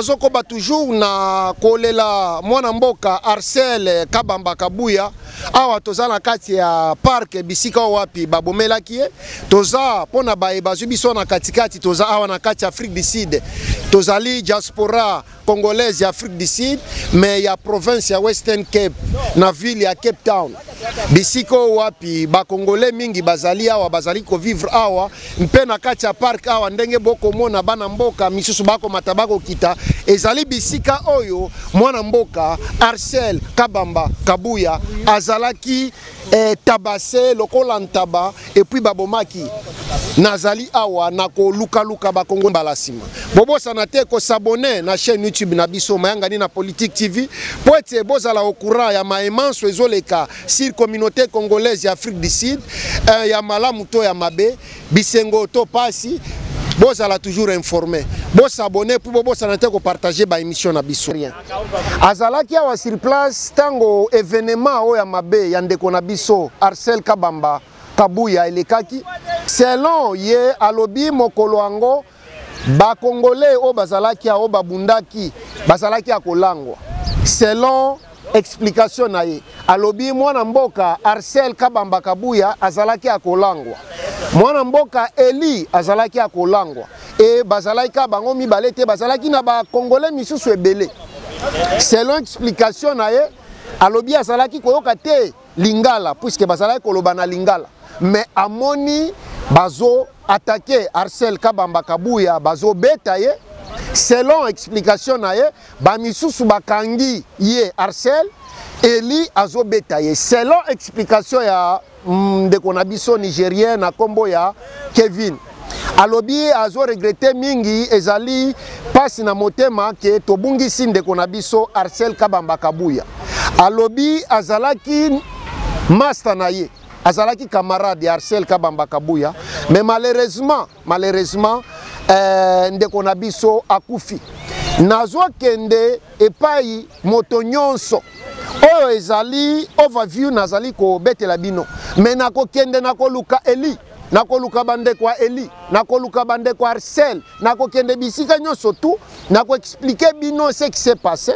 Nazokoba toujours na kolela mwana mboka Arcel Kabamba Kabuya. Awa toza na kati ya parc bisika oyo wapi babomelaki ye. Toza mpona baye bazwi biso na katikati, toza awa na kati ya Afrique du Sud, tozali diaspora congolaise ya Afrique du Sud, mais ya province ya Western Cape na ville ya Cape Town, bisika oyo wapi bakongolais mingi bazali awa, bazali kovivre awa mpe na kati ya parc awa. Ndenge bokomona bana mboka misusu bakomata bakokita, ezali bisika oyo mwana mboka Arcel Kabamba Kabuya azalaki tabassé lokola ntaba et puis babomaki. Nazali awa na kolukaluka bakongo mbala nsima. Bobosana te kos'abonner na chaîne YouTube na biso Mayangani na Politique TV, po ete bozala au courant ya maemanso ezoleka sur communauté congolaise ya Afrique du Sud, ya malamu to ya mabe, bisengo to pasi, bozala toujours informé. Bos'abonner mpo bobosana te kopartager baémission na biso. Rien azalaki awa sur place ntango événement oyo ya mabe ya ndeko na biso Arcel Kabamba Kabuya elekaki. Selon ye, alobi mokolo yango bakongolais oyo bazalaki awa, oyo babundaki, bazalaki ya kolangwa. Selon explication na ye, alobi mwana mboka Arcel Kabamba Kabuya azalaki ya kolangwa, mwana mboka Eli azalaki ya kolangwa, e bazalaki kaka bango mibale te, bazalaki na bakongolais misusu ebele. Selon explication na ye, alobi azalaki koyoka te lingala, puisque bazalaki koloba na lingala, mais amoni bazo attaquer Arcel Kabamba Kabuya, bazobeta ye. Selon explication na ye, bamisusu bakangi ye Arcel, Eli azobeta ye. Selon explication ya ndeko na biso nigérien na nkombo ya Kevin, alobi azoregretter mingi, ezali mpasi na motema ke tobungisi ndeko na biso Arcel Kabamba Kabuya. Alobi azalaki master na ye, azalaki camarade ya Arcel Kabamba Kabuya, mais malheureusement ndeko na biso akufi. Nazokende epai moto nyonso oyo ezali overview nazali kobetela bino, me nakokende nakoluka Eli, nakoluka bandeko ya Eli, nakoluka bandeko ya Arcel, nakokende bisika nyonso tu, nakoexpliquer bino ce qui s'est passé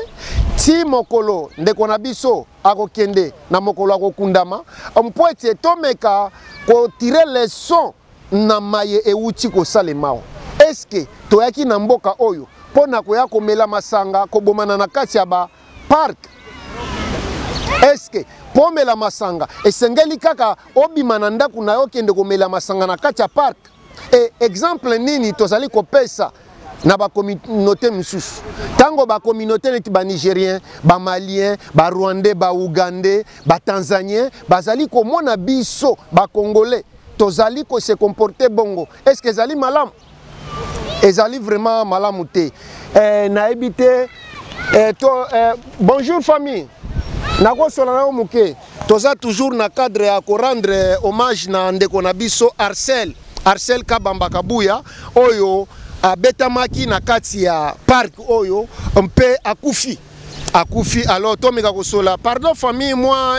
ti mokolo ndeko na biso akokende na mokolo akokundama, mpo ete tomeka kotirer leçon na maye ewuti kosalema awa. Eske toyaki na mboka oyo mpo na koya komela masanga, kobomana na kati ya baparc? Eske mpo omela masanga esengeli kaka obima na ndako na yo, okende komela masanga na kati ya parc? E exemple nini tozali kopesa na bacommunauté misusu, ntango bacommunauté neti banigérien, bamalien, barwandais, baougandais, batanzanien bazali komona biso bacongolais tozali kose comporter bongo? Est ce que ezali malamu? Ezali vraiment malamu te. Nayebi te. Eh, to, eh, bonjour famille, nakosola na yo moke. Toza toujours na cadre ya korendre hommage na ndeko na biso Arcel Kabamba Kabuya, oyo abetamaki na kati ya parc oyo mpe akufi. Alors tomeka kosola. Pardon famille, moi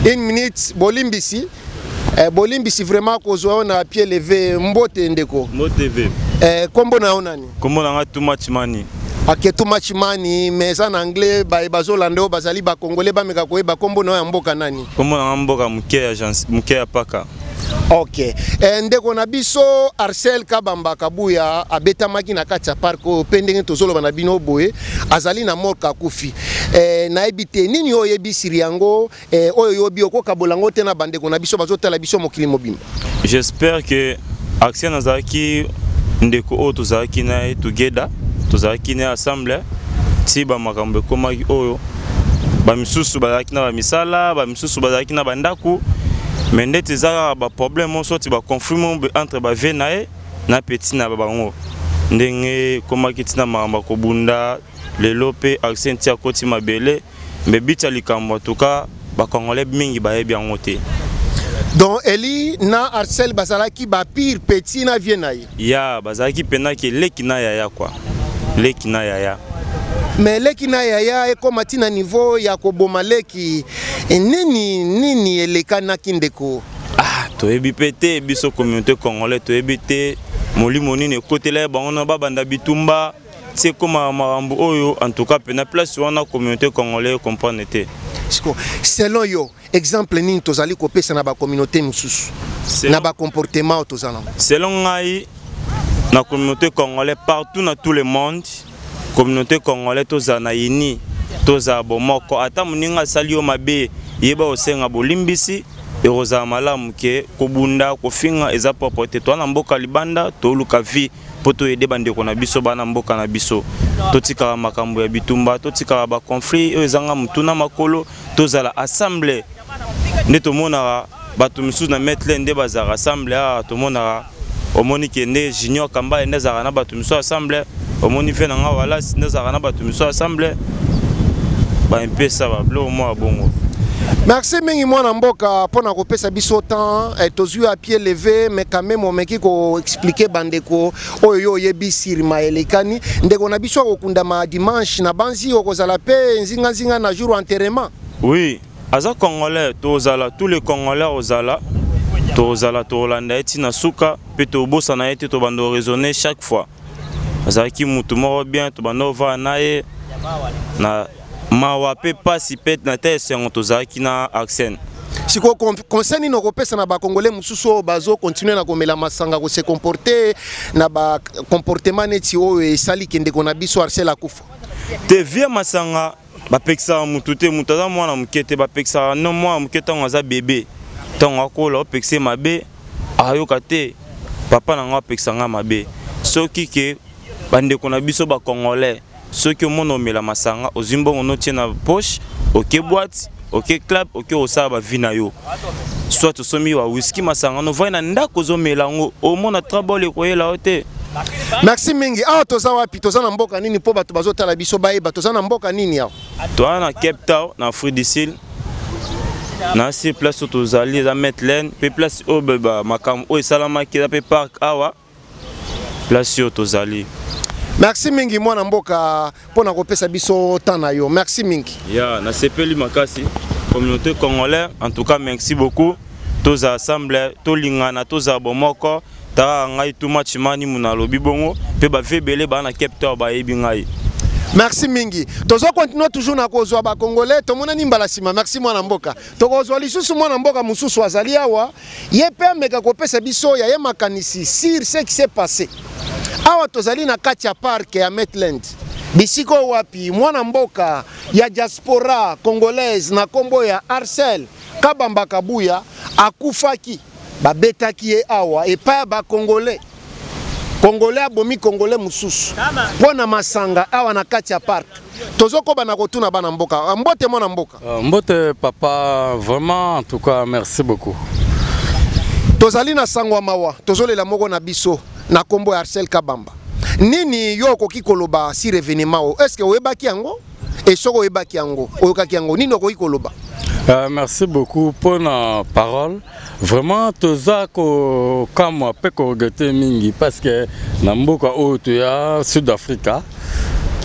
une minute, bolimbisi. Bolimbisi vraiment kozwa yo na pied levé. Mbote ndeko. Mbote ve. Kombo na yo nani? Kombo na nga Too Much Money. Ake Too Much Money, mais eza na anglais. Baye bazolanda oyo bazali bakongole bameka koyeba kombo na yo ya mboka nani? Kombo na nga Mboka Moke ya Moke ya Paka. Ok. Ndeko na biso Arcel Kabamba Kabuya abetamaki na kati ya parc oyo, mpe ndenge tozoloba na bino boye azali na morgue, akufi. Nayebi te nini oyo oyebisiri yango, oyo oyobi okokabola yango te na bandeko na biso bazotala biso mokili mobimba. J'espère que Action nazalaki ndeko oyo tozalaki na ye together, tozalaki na ye ensemble ti bamakambo ekomaki oyo. Bamisusu bazalaki na bamisala, bamisusu bazalaki na bandako, mais ndeti eza kaka baproblème moko soti baconflit moko entre bavie na ye na petit na bango, ndenge ekomaki ntina makambo ya kobunda lelo mpe Action ti akoti mabele. Me biti ya likambo, en tout cas bacongolais mingi bayebi yango te. Donc Eli na Arcel bazalaki bapire petit na vie na ye? Ya, bazalaki mpena ke leki na yaya kua, leki na yaya. Mais leki na yaya ekóma ntina niveau ya koboma leki? Nini nini elekanaki, ndeko? Ah, toyebi mpe te. Biso communauté congolais toyebi te molimo nini ekotela ye bango na babanda bitumba. Ti ekóma makambo oyo, en tout cas mpe na place wana, communauté congolais comprendre te. Siko, selon yo, exemple nini tozali kopesa na bacommunauté mosusu na bacomportement oyo toza nango? Selon ngai, na communauté congolais partout na tout le monde, communauté congolais, tozala na yini, tozala bomoko. Ata moninga asali yo mabe, yeba osenga bolimbisi, ekozala malamu ke kobunda, kofinga eza propre te. Toza na mboka libanda, toluka vie mpo toyede bandeko na biso, bana mboka na biso. Totikaka makambo ya bitumba, totikaka baconflit oyo ezanga motu na makolo. Tozala ensemble nde tomonaka bato misusu na Maitland nde bazalaka ensemble. Awa tomonaka, omoni ke nde Junior Kambale nde azalaka na bato misusu ensemble, omoni fe na nga Walas nde azalaka na bato misusu ensemble, baimpesa babiloko mwa bongo. Merci mingi, mwana mboka, mpona kopesa biso temps. Tozwi à pied levé, mais quand même omeki koexpliquer bandeko oyo yo oyebi sirima elekani. Ndeko na biso akokundama dimanche na banzi, okozala mpe nzinganzinga na jour enterrement? Oui, aza congolais, tozala, tous les Congolais ozala, tozala, tolanda ye ntina suka mpe tobosana ye te. Tobanda oraisonner chaque fois, azalaki mutu moko bien, tobanda ovaa na ye na mawa mpe pasi mpe na te esengo, tozalaki na Arsène. Sikoyo, conseil nini okopesa na bacongolais mosusu oyo bazocontinuer na komela masanga, kose comporter na bacomportement neti oyo esali ke ndeko na biso Arsène akufa? Te, vie masanga bapekisaka mutu te. Mutu aza mwana moke te, bapekisaka no mwana moke ntango aza bebe. Ntango akola, opekisa ye mabe, ayoka te. Papa na ngai apekisa ngai mabe. Soki ke bandeko na biso bacongolais, soki omona omela masanga, ozwi mbongo notie na poche, oke boîte, oke club, oke osala bavie na yo, soit osombi wa whisky, masanga, novai na ndako, ozomela yango, omona trouble ekoyela yo te. Merci mingi. Awa toza wapi? Toza na mboka nini, mpo bato bazotala biso bayeba toza na mboka nini awa? Toza na Cape Town, na Afrique du Sud, na si place oyo tozali eza Maitland, mpe place oyo makambo oyo esalamaki eza mpe park awa, place oyo tozali. Merci mingi, mwana mboka, mpona kopesa biso temps na yo. Merci mingi. Ya, nasepeli makasi. Communauté congolais, en tout cas merci beaucoup. Toza ensemble, tolingana, tozala bomoko. Taka ngai too much money, muna alobi bongo mpe bavie ebele baa na Cape Town bayebi ngai. Merci mingi. Tozo continue toujours na kozwa bacongolais. Tomonani mbala nsima. Merci, mwana mboka. Tokozwa lisusu mwana mboka mosusu azali awa, ye mpe ameka kopesa biso ya ye makanisi sur ce qui s'est passé awa. Tozali na kati ya parc ya Maitland, bisika oyo wapi mwana mboka ya diaspora congolaise na nkombo ya Arcel Kabamba Kabuya akufaki. Babetaki ye awa epai ya bacongolais. Congolais abomi congolais mosusu mpo na masanga awa na kati ya parc. Tozokoba na kotuna bana mboka. Mbote, mwana mboka. Mbote papa, vraiment, en tout cas merci beaucoup. Tozali na sango ya mawa, tozolela moko na biso na nkombo ya Arcel Kabamba. Nini yo okoki koloba sur événement oyo? Est ce que oyebaki yango? E soki oyebaki yango, oyokaki yango, nini okoki koloba? Merci beaucoup pour la parole. Vraiment, toza kokamwa mpe koregretter mingi, parce que na mboka oyo toya, Sud Africa,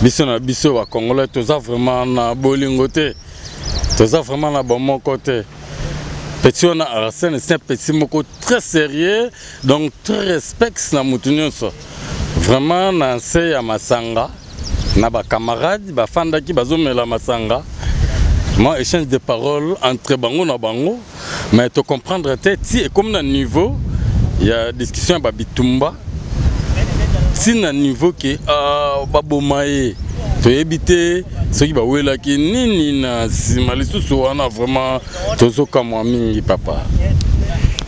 biso na biso bacongolais toza vraiment na bolingo te, toza vraiment na bomoko te. Petit wana Arsène, c'est un petit moko très sérieux, donc très respect na motu nyonso. Vraiment, na nse ya masanga na bacamarade bafandaki, bazomela masanga, moi échange de parole entre bango na bango, mais tocomprendre te ti ekomi na niveau ya discussion ya babitumba, ti na niveau ke baboma ye. Toyebi te soki bawelaki nini na nsima lisusu wana. Vraiment, tozokamwa mingi, papa.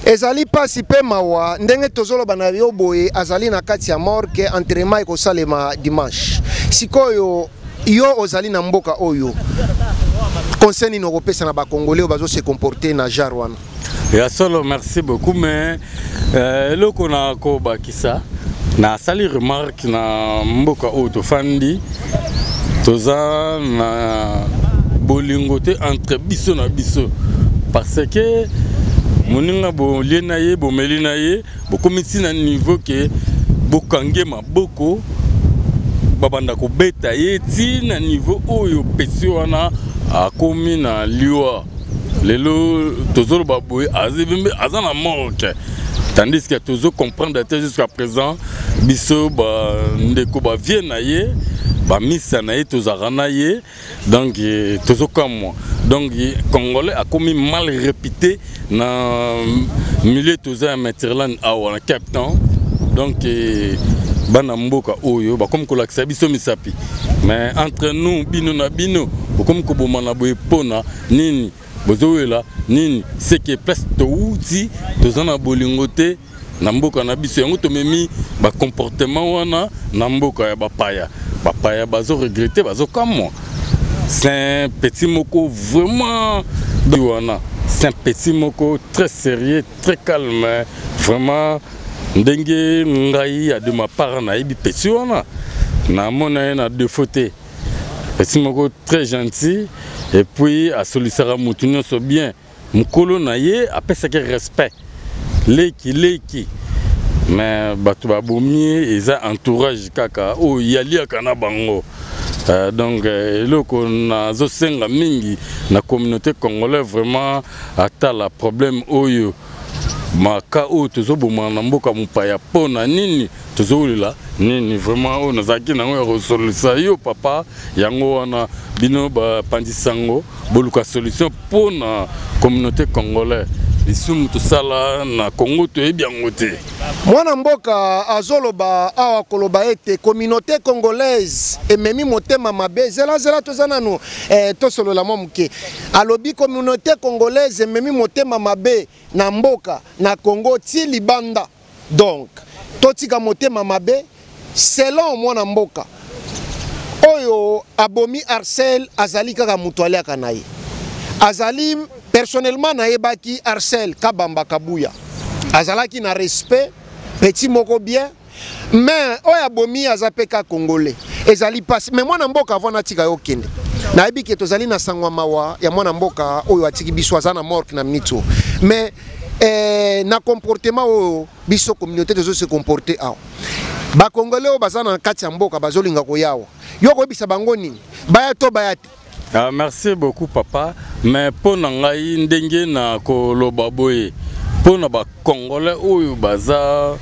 Ezali mpasi mpe mawa ndenge tozoloba na yo boye. Azali na kati ya morgue, enterrement ekosalema dimanche. Sikoyo yo ozali na mboka oyo, conseil nini okopesa na bacongolais oyo bazose comporter na genre wana? Ya solo, merci beaucoup, mais eloko na kobakisa, nasali remarque na mboka oyo tofandi, toza na bolingo te entre biso na biso, parce que moninga bolie na ye, bomeli na ye, bokomi ti na niveau ke bokange maboko, babanda kobeta ye, ti na niveau oyo pesi wana akomi na liwa. Lelo tozoloba boye, aza na morgue, tandis que tozo comprendre te jusqu'à présent, biso bandeko bavie na ye. Bamisa na ye, tozalaka na ye, donc tozokamwa. Donc Congolais akomi mal réputé na milieu. Toza ya Maitland awa na Cape Town, donc bana mboka oyo bakomi kolakisa biso misapi, mais entre nous, bino na bino bokomi kobomana boye. Mpona nini bozowela nini? Seke place towuti, toza na bolingo te na mboka na biso. Yango tomemi bacomportement wana na mboka ya bapaya. Bapaya bazoregretter, bazokamwa. C'est un petit moko vraiment wana, c'est un petit moko très sérieux, très calme vraiment. Ndenge ngai ya de ma part nayebi petit wana, namona ye na défaut te. Petit moko très gentil et puis asolisaka motu nyonso bien. Mokolo na ye apesaki respect, leki leki. Mais bato babomi ye eza entourage kaka oyo yaliaka na bango. Donc eloko nazosenga mingi na communauté congolais, vraiment atala problème oyo, maka oyo tozobomana na mboka mopaya. Mpo na nini tozowelela nini? Vraiment, oyo nazalaki nango ya kosolisa yo papa, yango wana. Bino bapandisango, boluka solution mpo na communauté congolais. Lisumu tosala na Congo, toyebi yango te. Mwana mboka azoloba awa, koloba ete communauté congolaise ememi motema mabe. Zelazela, toza nanu tosolola mwa moke. Alobi communauté congolaise ememi motema mabe na mboka na Congo ti libanda. Donc totika motema mabe. Selon mwana mboka oyo abomi Arcel, azali kaka moto aliaka na ye. Azali personnellement, nayebaki Arcel Kabamba Kabuya, azalaki na respect, petit moko bien. Mais oyo abomi aza mpe ka Congolais, ezali mpasi. Mais mwana mboka, avant natika yo okende, nayebi ke tozali na sangwa mawa ya mwana mboka oyo atiki biso, aza na morgue na minute oyo. Mais na comportement oyo biso communauté tozo se comporter awa, Bakongolais oyo baza na kati ya mboka bazolinga koyawa, yo koyebisa bango nini? Baya to baya te? Ah, merci beaucoup papa. Mais mpo na ngai, ndenge na koloba boye, mpo na Bacongolais oyo baza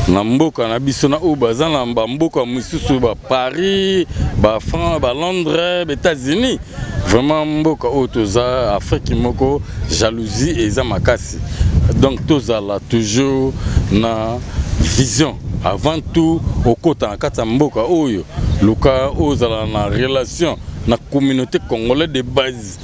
na mboka na biso na oyo baza na bamboka mosusu, Baparis, Bafrance, Balondres, Baétats-Unis, vraiment mboka oyo toza Afrique moko, jalousie eza makasi. Donc tozala toujours na vision. Avant tout okota na kati ya mboka oyo, luka ozala na relation na communauté congolais de base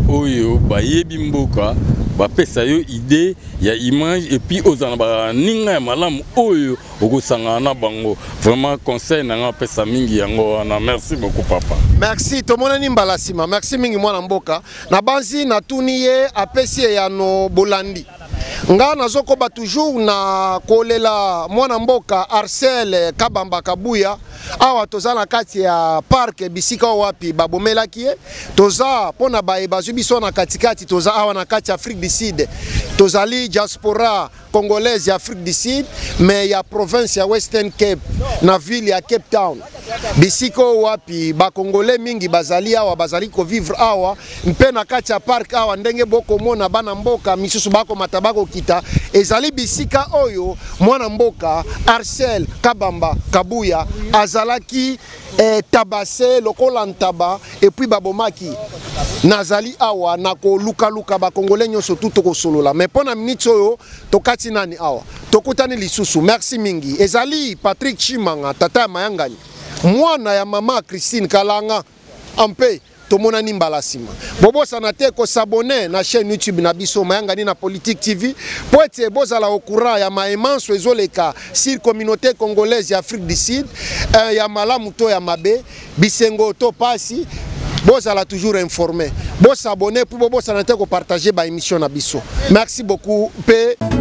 oyo bayebi mboka, bapesa yo idée ya image, et puis ozala na baninga ya malamu oyo okosangana na bango. Vraiment, conseil na nga apesa mingi yango wana. Merci beaucoup papa. Merci, tomonani mbala nsima. Merci mingi mwana mboka. Na banzi natuni ye, apesi eyano. Bolandi nga nazokoba toujours na kolela mwana mboka Arcel Kabamba Kabuya. Awa toza na kati ya parc, bisika oyo wapi babomelaki ye. Toza mpo na baye bazwi biso na katikati, toza awa na kati ya Afrique du Sud. Tozali diaspora congolaise ya Afrique du Sud, mais ya province ya Western Cape, na ville ya Cape Town, bisika oyo wapi Bakongolais mingi bazali awa, bazali kovivre awa mpe na kati ya parc awa. Ndenge bokomona bana mboka misusu bakomata, bakokita, ezali bisika oyo mwana mboka Arcel Kabamba Kabuya azalaki tabassé lokola ntaba et puis babomaki. Nazali awa na kolukaluka Bakongolais nyonso tu, tokosolola. Mais mpo na miniti oyo tokati nani awa, tokutani lisusu. Merci mingi. Ezali Patrick Chimanga, tata ya mayangani, mwana ya mama Christine Kalanga ampe. Tomonani mbala nsima. Bobosana te kos'abonner na chaîne YouTube na biso, Mayangani na Politique TV, po ete bozala au courant ya maemanso ezoleka sur communauté congolaise ya Afrique du Sud, ya malamu to ya mabe, bisengo to pasi, bozala toujours informé. Bos'abonner mpo bobosana te kopartager baémission na biso. Merci beaucoup mpe.